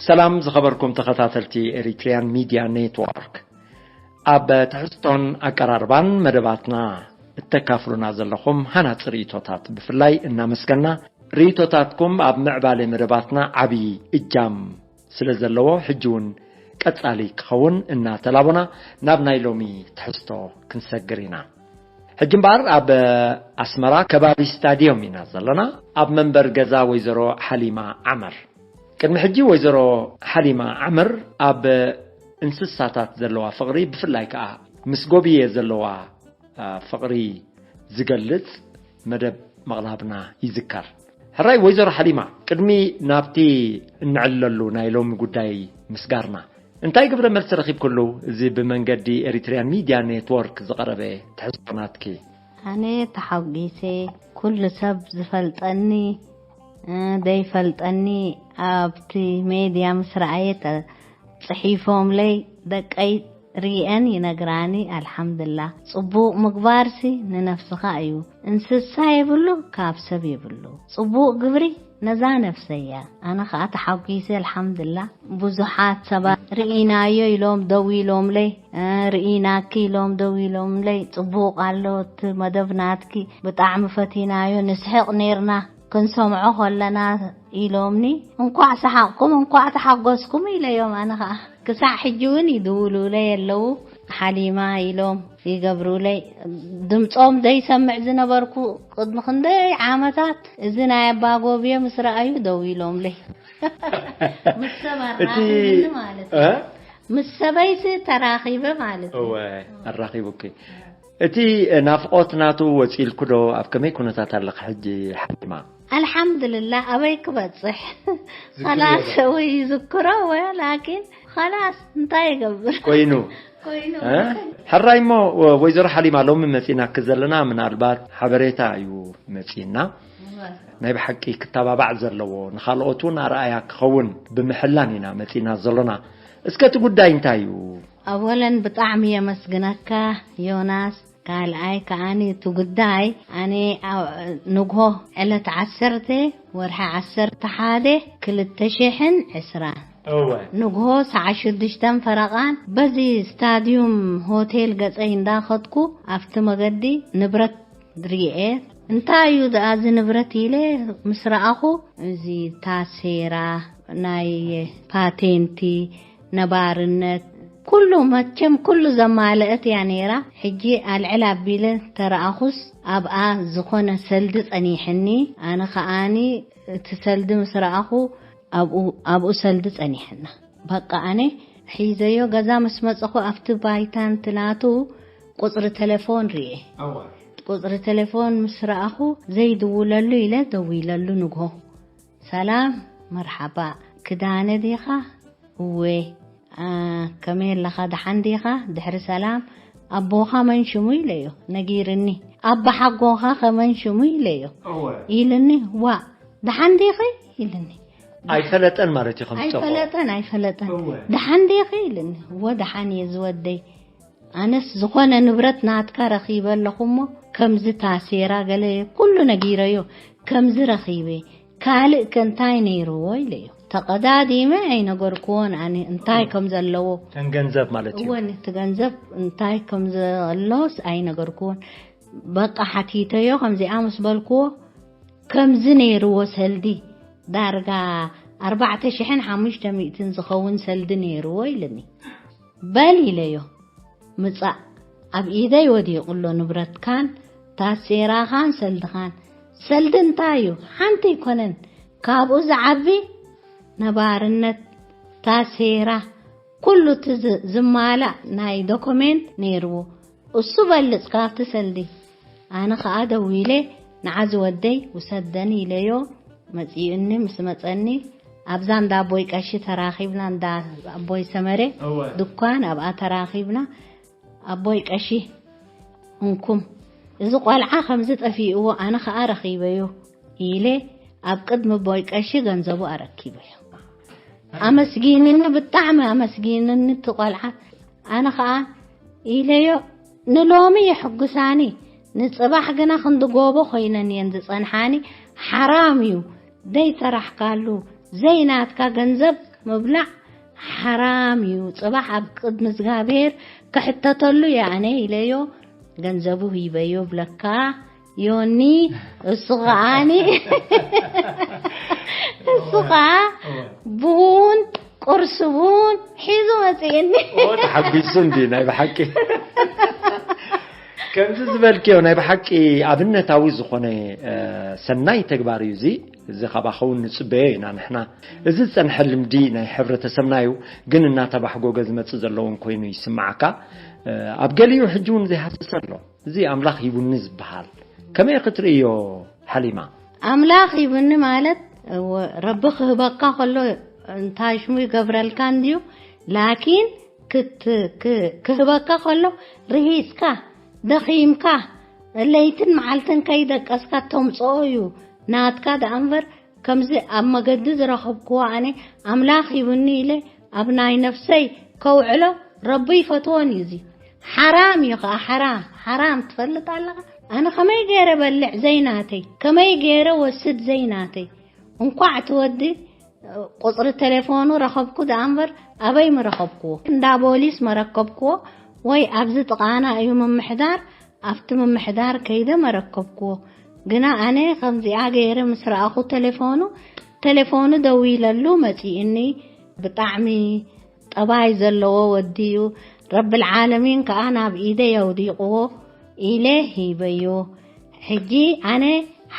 ሰላም ዝኸበርኩም ተኸታተልቲ ኤሪትሪያን ሚድያ ኔትወርክ። ኣብ ትሕዝቶን ኣቀራርባን መደባትና እተካፍሉና ዘለኹም ሃናጺ ርእይቶታት ብፍላይ እናመስገና፣ ርእይቶታትኩም ኣብ ምዕባለ መደባትና ዓቢ እጃም ስለ ዘለዎ፣ ሕጂ እውን ቀጻሊ ክኸውን እናተላቦና ናብ ናይ ሎሚ ትሕዝቶ ክንሰግር ኢና። ሕጂ እምበኣር ኣብ ኣስመራ ከባቢ ስታድዮም ኢና ዘለና። ኣብ መንበር ገዛ ወይዘሮ ሓሊማ ዓመር። ቅድሚ ሕጂ ወይዘሮ ሓሊማ ዓመር ኣብ እንስሳታት ዘለዋ ፍቕሪ፣ ብፍላይ ከኣ ምስ ጎብየ ዘለዋ፣ አ፣ ፍቕሪ ዝገልጽ መደብ ምቕራብና ይዝከር። ሕራይ ወይዘሮ ሓሊማ፣ ቅድሚ ናብቲ እንዕለሉ ናይ ሎሚ ጉዳይ ምስጋርና፣ እንታይ ግብረ መልሲ ረኺብክሉ? እዚ ብመንገዲ ኤሪትሪያን ሚድያ ኔትወርክ ዝቐረበ ትሕዝቶ ናትኪ። ኣነ ተሓጒሰ። ኩሉ ሰብ ዝፈልጠኒ፣ እ፣ ዘይፈልጠኒ ኣብቲ ሜድያ ምስ ረኣየ ተ-፣ ጽሒፎምለይ ደቀይ ርእየን ይነግራኒ። ኣልሓምድላ። ጽቡቕ ምግባርሲ ንነፍስኻ እዩ። እንስሳ የብሉ ካብ ሰብ የብሉ። ጽቡቕ ግብሪ ነዛ ነፍሰያ። ኣነ ኸኣ ተሓጒሰ፣ ኣልሓምድላ። ብዙሓት ሰባት ርኢናዮ ኢሎም ደዊሎምለይ፣ እ፣ ርኢናኪ ኢሎም ደዊሎምለይ፣ ጽቡቕ ኣሎ እቲ መደብ ናትኪ፣ ብጣዕሚ ፈቲናዮ፣ ንስሕቕ ኔርና ክንሰምዖ ከለና ኢሎምኒ። እንኳዕ ሰሓቕኩም፣ እንኳዕ ተሓጎስኩም ኢለዮም። ኣነ ኸኣ ክሳዕ ሕጂ እውን ይድውሉለይ ኣለዉ። ሓሊማ ኢሎም ይገብሩለይ። ድምጾም ዘይሰምዕ ዝነበርኩ ቅድሚ ክንደይ ዓመታት፣ እዚ ናይ ኣባ ጎብየ ምስ ረኣዩ ደው ኢሎምለይ። ምስ ሰብ እቲ፣ ኣራኺብኒ ማለት እዩ። እ? ምስ ሰበይሲ ተራኺበ ማለት እዩ። እወ፣ ኣራኺቡኪ። እቲ ናፍቖት ናቱ ወጺልኩ ዶ? ኣብ ከመይ ኩነታት ኣለኺ ሕጂ ሓሊማ? ኣልሓምዱልላህ፣ ኣበይ ክበጽሕ? ዝክሪ ኸላስ የለን። ወይ ይዝክሮ ወይ፣ ላኪን ኸላስ እንታይ ይገብር? ኮይኑ። ኮይኑ። እ? ሕራይ እሞ፣ ወ-፣ ወይዘሮ ሓሊማ፣ ሎሚ መጺናኪ ዘለና ምናልባት ሓበሬታ እዩ መጺና። እወ። ናይ ብሓቂ ክተባባዕ ዘለዎ፣ ንኻልኦት እውን ኣርኣያ ክኸውን ብምሕላን ኢና መጺና ዘሎና። እስከ እቲ ጉዳይ እንታይ እዩ? ኣወለን ብጣዕሚ የመስግነካ ዮናስ። ካልኣይ ከኣኒ እቲ ጉዳይ፣ ኣነ ኣብ ንግሆ ዕለት ዓሰርተ ወርሒ ዓሰርተ ሓደ ክልተ ሽሕን ዕስራን እወ። ንግሆ ሰዓት ሽዱሽተን ፈረቓን በዚ ስታድዩም ሆቴል ገጸይ እንዳኸድኩ ኣብቲ መገዲ ንብረት ርኤ። እንታይ እዩ ደኣ እዚ ንብረት ኢለ ምስ ረኣኹ፣ እዚ ታሴራ፣ ናይ ፓቴንቲ፣ ነባርነት፣ ኩሉ መቸም ኩሉ ዘማለአት እያ ነይራ። ሕጂ ኣልዕል ኣቢለ ተረኣኹስ ኣብኣ ዝኾነ ሰልዲ ጸኒሕኒ። ኣነ ከኣኒ እቲ ሰልዲ ምስ ረኣኹ ኣብኡ፣ ኣብኡ ሰልዲ ጸኒሕና። በቃ ኣነ ሒዘዮ ገዛ ምስ መጸኹ ኣብቲ ባይታ እንት ናቱ ቁጽሪ ቴሌፎን ርኤ። እወ። ቁጽሪ ቴሌፎን ምስ ረኣኹ ዘይድውለሉ ኢለ ደዊለሉ ንግሆ። ሰላም፣ መርሓባ፣ ክዳነ ዲኻ? እወ። ኣ፣ ከመይ ኣለኻ? ደሓን ዲኻ? ድሕሪ ሰላም፣ ኣቦኻ መን ሽሙ ኢለዮ፣ ነጊርኒ። ኣባ ሓጎኻ ከ መን ሽሙ ኢለዮ። እወ። ኢልኒ፣ ዋእ፣ ደሓን ዲኺ? ኢልኒ። ኣይፈለጠን ማለት እዩ ከም ዝጠፍኦ። ኣይፈለጠን፣ ኣይፈለጠን። እወ። ደሓን ዲኺ? ኢልኒ። እወ፣ ደሓን እየ ዝወደይ። ኣነስ ዝኾነ ንብረት ናትካ ረኺበ ኣለኹ እሞ፣ ከምዚ ታሴራ ገለ ኩሉ ነጊረዮ፣ ከምዚ ረኺበ፣ ካልእ ከ እንታይ ነይርዎ ኢለዮ። ተቐዳዲመ ኣይነገርክዎን ኣነ እንታይ ከም ዘለዎ። ከም ገንዘብ ማለት እዩ። እወ፣ ነቲ ገንዘብ እንታይ ከም ዘሎስ ኣይነገርክዎን። በቃ ሓቲተዮ፣ ከምዚኣ ምስ በልክዎ፣ ከምዚ ነይርዎ ሰልዲ፣ ዳርጋ ኣርባዕተ ሽሕን ሓሙሽተ ሚእትን ዝኸውን ሰልዲ ነይርዎ ኢልኒ። በል ኢለዮ፣ ምጻእ፣ ኣብ ኢደይ ወዲቑ ኣሎ ንብረትካን ታሴራኻን ሰልድኻን። ሰልዲ እንታይ እዩ? ሓንቲ ኣይኮነን፣ ካብኡ ዝዓቢ ነባርነት፣ ታሴራ፣ ኩሉ እቲ ዝ-፣ ዝማላእ ናይ ዶኩሜንት ነይርዎ። እሱ በልጽ ካብቲ ሰልዲ። ኣነ ኸኣ ደዊለ፣ ንዓ ዝወደይ ውሰደኒ ኢለዮ። መጺኡኒ፣ ምስ መጸኒ፣ ኣብዛ እንዳ ኣቦይ ቀሺ ተራኺብና፣ እንዳ ኣቦይ ሰመረ እወ። ድኳን፣ ኣብኣ ተራኺብና። ኣቦይ ቀሺ፣ እንኩም፣ እዚ ቆልዓ ከምዚ ጠፊእዎ፣ ኣነ ኸኣ ረኺበዮ ኢለ፣ ኣብ ቅድሚ ኣቦይ ቀሺ ገንዘቡ ኣረኪበዮ። ኣመስጊንኒ፣ ብጣዕሚ ኣመስጊንኒ እቲ ቆልዓ። ኣነ ኸኣ ኢለዮ፣ ንሎሚ የሕጉሳኒ፣ ንጽባሕ ግና ክንዲ ጎቦ ኮይነን እየን ዝጸንሓኒ። ሓራም እዩ፣ ዘይሰራሕካሉ፣ ዘይናትካ ገንዘብ ምብላዕ ሓራም እዩ። ጽባሕ ኣብ ቅድሚ እግዚኣብሔር ክሕተተሉ እየ ኣነ ኢለዮ፣ ገንዘቡ ሂበዮ ብለካ። ዮኒ፣ እሱ ከዓኒ፣ እሱ ከዓ ቡን፣ ቁርሲ ቡን ሒዙ መጺእኒ። ተሓጒሱ እንዲ ናይ ብሓቂ። ከምዚ ዝበልክዮ ናይ ብሓቂ ኣብነታዊ ዝኾነ ሰናይ ተግባር እዩ እዚ። እዚ ካባኸውን ንጽበዮ ኢና ንሕና። እዚ ዝጸንሐ ልምዲ ናይ ሕብረተሰብና እዩ፣ ግን እናተባሕጎገ ዝመጽእ ዘለውን ኮይኑ ይስምዓካ። ኣብ ገሊኡ ሕጂ እውን ዘይሃስስ ኣሎ። እዚ ኣምላኽ ሂቡኒ ዝበሃል ከመይ ክትርእዮ ሓሊማ? ኣምላኽ ሂቡኒ ማለት፣ እወ፣ ረቢ ክህበካ ከሎ እንታይ ሽሙ ይገብረልካ እንድዩ፣ ላኪን ክት-፣ ክ-፣ ክህበካ ከሎ ርሂጽካ፣ ደኺምካ፣ ለይትን መዓልትን ከይደቀስካ ተምጽኦ እዩ ናትካ ደኣ እምበር፣ ከምዚ ኣብ መገዲ ዝረኸብክዎ ኣነ ኣምላኽ ሂቡኒ ኢለ ኣብ ናይ ነፍሰይ ከውዕሎ ረቢ ይፈትዎን እዩ። እዚ ሓራም እዩ ኸዓ፣ ሓራም፣ ሓራም ትፈልጥ ኣለኻ። ኣነ ከመይ ገይረ በልዕ ዘይናተይ፣ ከመይ ገይረ ወስድ ዘይናተይ። እንኳዕ ትወዲ ቁፅሪ ቴሌፎኑ ረኸብኩ ደኣ እምበር ኣበይ ምረኸብክዎ? እንዳ ቦሊስ መረከብክዎ ወይ ኣብዚ ጥቓና እዩ ምምሕዳር፣ ኣብቲ ምምሕዳር ከይደ መረከብክዎ። ግና ኣነ ከምዚኣ ገይረ ምስ ረኣኹ ቴሌፎኑ፣ ቴሌፎኑ ደዊለሉ መጺእኒ። ብጣዕሚ ጠባይ ዘለዎ ወዲ እዩ፣ ረብል ዓለሚን ከኣ ናብ ኢደይ ኣውዲቕዎ ኢለ ሂበዮ። ሕጂ ኣነ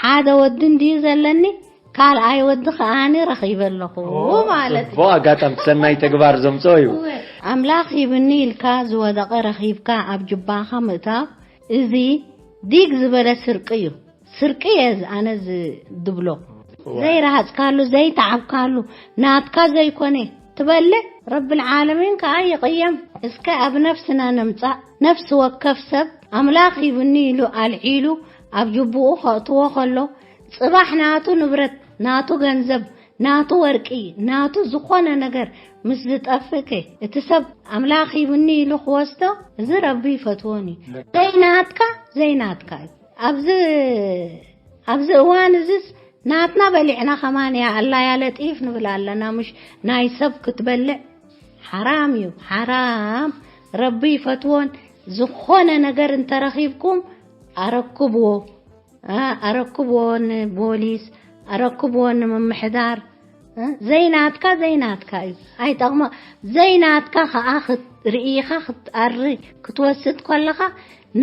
ሓደ ወዲ እንድዩ ዘለኒ፣ ካልኣይ ወዲ ከኣኒ ረኺበ ኣለኹ ማለት እዩ። ጽቡቕ ኣጋጣሚ ሰናይ ተግባር ዘምጽኦ እዩ። ኣምላኽ ሂብኒ ኢልካ ዝወደቐ ረኺብካ ኣብ ጅባኻ ምእታው፣ እዚ ዲግ ዝበለ ስርቂ እዩ። ስርቂ እየ ኣነ ዝብሎ። ዘይረሃጽካሉ፣ ዘይተዓብካሉ፣ ናትካ ዘይኮነ ትበልዕ፣ ረብል ዓለሚን ከኣ ይቕየም። እስከ ኣብ ነፍስና ነምጻእ። ነፍሲ ወከፍ ሰብ ኣምላኽ ሂብኒ ኢሉ ኣልዒሉ ኣብ ጅቡኡ ከእትዎ ከሎ፣ ጽባሕ ናቱ ንብረት፣ ናቱ ገንዘብ፣ ናቱ ወርቂ፣ ናቱ ዝኾነ ነገር ምስ ዝጠፍእከ፣ እቲ ሰብ ኣምላኽ ሂብኒ ኢሉ ክወስዶ፣ እዚ ረቢ ይፈትዎን እዩ። ዘይናትካ፣ ዘይናትካ እዩ። ኣብዚ ኣብዚ እዋን እዚስ ናትና በሊዕና ከማን ያ ኣላ ያ ለጢፍ ንብል ኣለና፣ ምሽ ናይ ሰብ ክትበልዕ ሓራም እዩ፣ ሓራም። ረቢ ይፈትዎን። ዝኾነ ነገር እንተረኺብኩም ኣረክብዎ፣ እ፣ ኣረክብዎ ንቦሊስ፣ ኣረክብዎ ንምምሕዳር። እ፣ ዘይናትካ ዘይናትካ እዩ፣ ኣይጠቕሞ። ዘይናትካ ከኣ ክት-፣ ርኢኻ ክትኣሪ ክትወስድ ከለኻ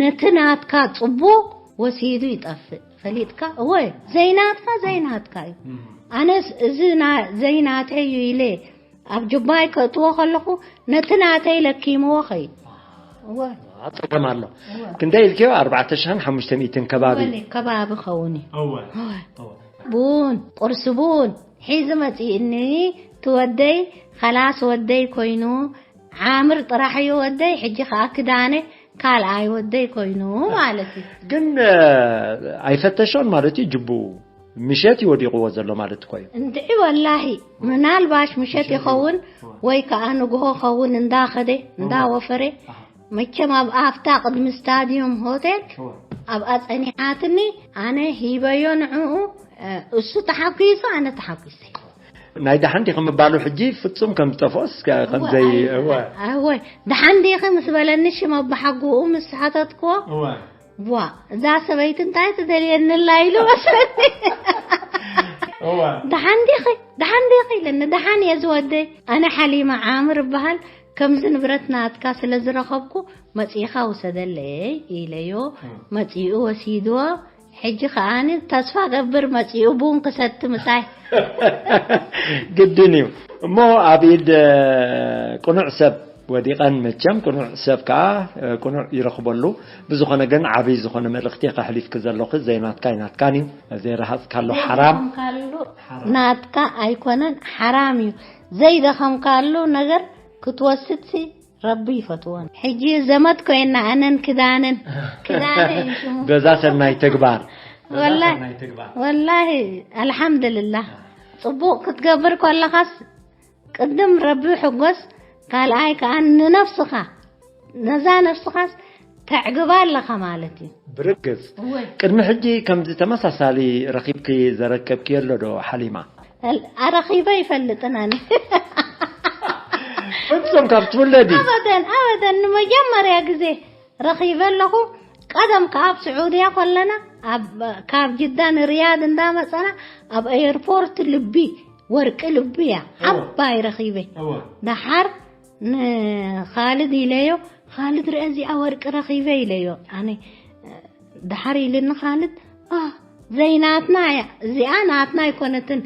ነቲ ናትካ ጽቡቕ ወሲዱ ይጠፍእ። ፈሊጥካ? እወ፣ ዘይናትካ ዘይናትካ እዩ። ኣነስ እዚ ና-፣ ዘይናተይ እዩ ኢለ ኣብ ጅባይ ከእትዎ ከለኹ ነቲ ናተይ ለኪምዎ ኸይድ። እወ። ኣጸገም ኣሎ። እወ። ክንደይ ኢልክዮ? ኣርባዕተ ሽሕን ሓሙሽተ ሚእትን ከባቢ። እወ፣ ከባቢ ኸውን እዩ። እወ። እወ። እወ። ቡን፣ ቁርሲ ቡን ሒዚ መጺእኒ። ትወደይ፣ ኸላስ ወደይ ኮይኑ፣ ዓምር ጥራሕ እዩ ወደይ። ሕጂ ኸኣ ክዳነ ካልኣይ ወደይ ኮይኑ ማለት እዩ። ግን፣ እ፣ ኣይፈተሾን ማለት እዩ። ጅቡ ምሸት እዩ ወዲቕዎ ዘሎ ማለት እኮ እዩ። እንድዒ ወላሂ፣ ምናልባሽ ምሸት ይኸውን ወይ ከኣ ንግሆ ኸውን እንዳኸደ፣ እንዳወፈረ። ኣሃ። መቸም ኣብ ኣፍታ ቅድሚ ስታድዮም ሆቴል እወ። ኣብኣ ጸኒሓትኒ፣ ኣነ ሂበዮ ንዕኡ፣ እ፣ እሱ ተሓጒሱ፣ ኣነ ተሓጒሰ። ናይ ደሓን ዲኺ ምባሉ ሕጂ ፍጹም ከም ዝጠፍኦስ ከ-፣ ከም እወ፣ ዘይ-፣ ኣይ-፣ እወ። ኣይ-፣ እወ፣ ደሓን ዲኺ ምስ በለኒ ሽም ኣባሓጎኡ ምስ ሓተትክዎ፣ እወ። ዋ፣ እዛ ሰበይቲ እንታይ ትደልየኒ ኣላ ኢሉ መሰለኒ። እወ። ደሓን ዲኺ? ደሓን ዲኺ? ኢለኒ። ደሓን እየ ዝወደይ። ኣነ ሓሊማ ዓምር እበሃል። ከምዚ ንብረት ናትካ ስለ ዝረኸብኩ መጺእኻ ውሰደለይ ኢለዮ። እም። መጺኡ ወሲድዎ። ሕጂ ከኣኒ ተስፋ ገብር መጺኡ ቡን ክሰቲ ምሳይ። ግድን እዩ። እሞ ኣብ ኢድ፣ እ፣ ቅኑዕ ሰብ ወዲቐን መቸም ቅኑዕ ሰብ ከኣ፣ እ፣ ቅኑዕ ይረኽበሉ። ብዝኾነ ግን ዓብይ ዝኾነ መልእኽቲ ከሕሊፍኪ ዘለኹ ዘይናትካ ኣይናትካን እዩ። ዘይረሃጽካሉ ሓራም። ዘይደኸምካሉ ናትካ ኣይኮነን፣ ሓራም እዩ። ዘይደኸምካሉ ነገር ክትወስድሲ ረቢ ይፈትዎን። ሕጂ ዘመድ ኮይና ኣነን ክዳነን፣ ክዳነ እዩ ሽሙ። በዛ ሰናይ ተግባር። በዛ ወላሂ፣ ሰናይ ተግባር። ወላሂ ኣልሓምዱልላህ። ጽቡቕ ክትገብር ከለኻስ ቅድም ረቢ ሕጎስ፣ ካልኣይ ከኣ ንነፍስኻ፣ ነዛ ነፍስኻስ ተዕግባ ኣለኻ ማለት እዩ። ብርግጽ። እወ። ቅድሚ ሕጂ ከምዚ ተመሳሳሊ ረኺብኪ ዘረከብኪ ኣሎ ዶ ሓሊማ? ኣል-፣ ኣረኺበ ይፈልጥን ኣነ። ፍጹም ካብ ትውለዲ። ኣበደን ኣበደን ንመጀመርያ ግዜ ረኺበ ኣለኹ። ቀደም ካብ ስዑድያ ከለና ካብ ጅዳ ንርያድ እንዳመፀና ኣብ ኤርፖርት ልቢ ወርቂ ልቢ እያ ዓባይ ረኺበ። ደሓር ንኻልድ ኢለዮ፣ ካልድ ርአ እዚኣ ወርቂ ረኺበ ኢለዮ። ኣነ ደሓር ኢልኒ ካልድ ዘይናትና እያ እዚኣ፣ ናትና ኣይኮነትን፣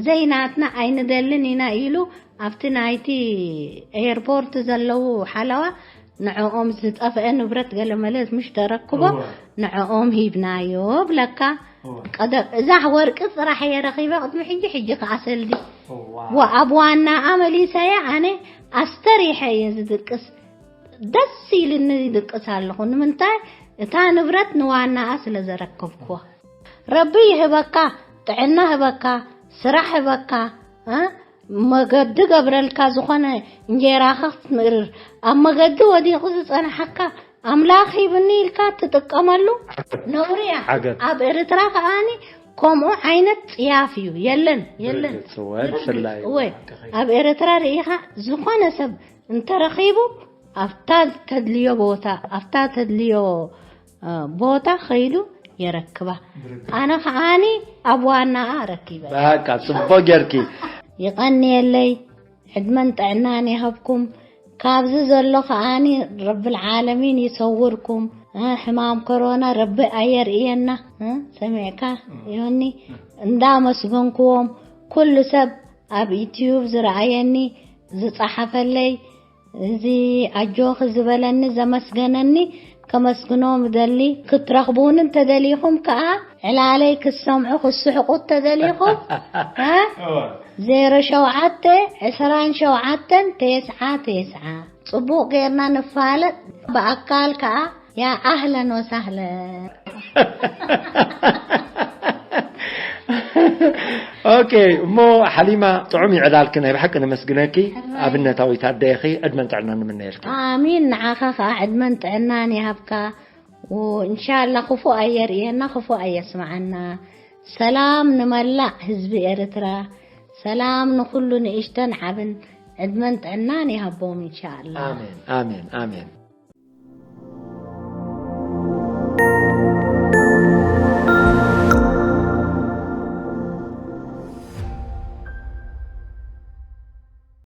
ዘይናትና ኣይንደልን ኢና ኢሉ ኣብቲ ናይቲ ኤርፖርት ዘለዉ ሓለዋ ንዕኦም ዝጠፍአ ንብረት ገለመለ ምሽ ተረክቦ ንዕኦም ሂብናዮ ብለካ። ቀደም እዛ ወርቂ ጥራሕ እየ ረኺበ ቅድሚ ሕጂ ሕጂ ከዓ ሰልዲ ወኣብ ዋናኣ መሊሰያ ኣነ ኣስተሪሐ እየ ዝድቅስ። ደስ ኢልኒ ይድቅስ ኣለኹ። ንምንታይ? እታ ንብረት ንዋናኣ ስለ ዘረከብኩዋ። ረቢ ይህበካ፣ ጥዕና ህበካ፣ ስራሕ ህበካ፣ እ? መገዲ ገብረልካ። ዝኾነ እንጀራኻ ክትምእርር ኣብ መገዲ ወዲቑ ዝጸንሓካ ኣምላኽ ሂብኒ ኢልካ ትጥቀመሉ ነውሪ እያ። ሓገር። ኣብ ኤርትራ ከኣኒ ከምኡ ዓይነት ጽያፍ እዩ የለን የለን። ብርግጽ፣ ወይ ብፍላይ ወይ ኣብ ኤርትራ ርኢኻ ዝኾነ ሰብ እንተረኺቡ ኣብታ ተድልዮ ቦታ ኣብታ ተድልዮ እ፣ ቦታ ኸይዱ የረክባ። ኣነ ከዓኒ ኣብ ዋናኣ ረኪበ። በቃ ጽቡቅ ጌርኪ። ይቐንየለይ፣ ዕድመን ጥዕናን ይሃብኩም። ካብዚ ዘሎ ከዓኒ ረብል ዓለሚን ይሰውርኩም። እ፣ ሕማም ኮሮና ረቢ ኣየርእየና። እ፣ ሰሚዕካ ዮኒ እንዳመስገንክዎም ኩሉ ሰብ ኣብ ዩትዩብ ዝረኣየኒ ዝጸሓፈለይ እዚ ኣጆኺ ዝበለኒ ዘመስገነኒ ከመስግኖ ምደሊ። ክትረኽቡኒ እንተደሊኹም ከኣ ዕላለይ ክትሰምዑ ክትስሕቁ እንተደሊኹም እ? ዜሮ ሸውዓተ ዕስራን ሸውዓተን ተስዓ ተስዓ። ጽቡቕ ጌርና ንፋለጥ ብኣካል ከኣ ያ ኣህለን ወሳህለን። ኦኬ እሞ ሓሊማ ጥዑም ይዕላልኪ ናይ ብሓቂ ነመስግነኪ። ኣብነታዊት ኣደይኺ ዕድመን ጥዕናን ንምነየልኪ። ኣሚን ንዓኻ ከዓ ዕድመን ጥዕናን ይሃብካ። እንሻላ ክፉእ ኣየርእየና ክፉእ ኣየስምዓና። ሰላም ንመላእ ህዝቢ ኤርትራ። ሰላም ንኩሉ ንእሽተን ዓብን ዕድመን ጥዕናን ይሃቦም እንሻላ። ኣሜን ኣሜን ኣሜን።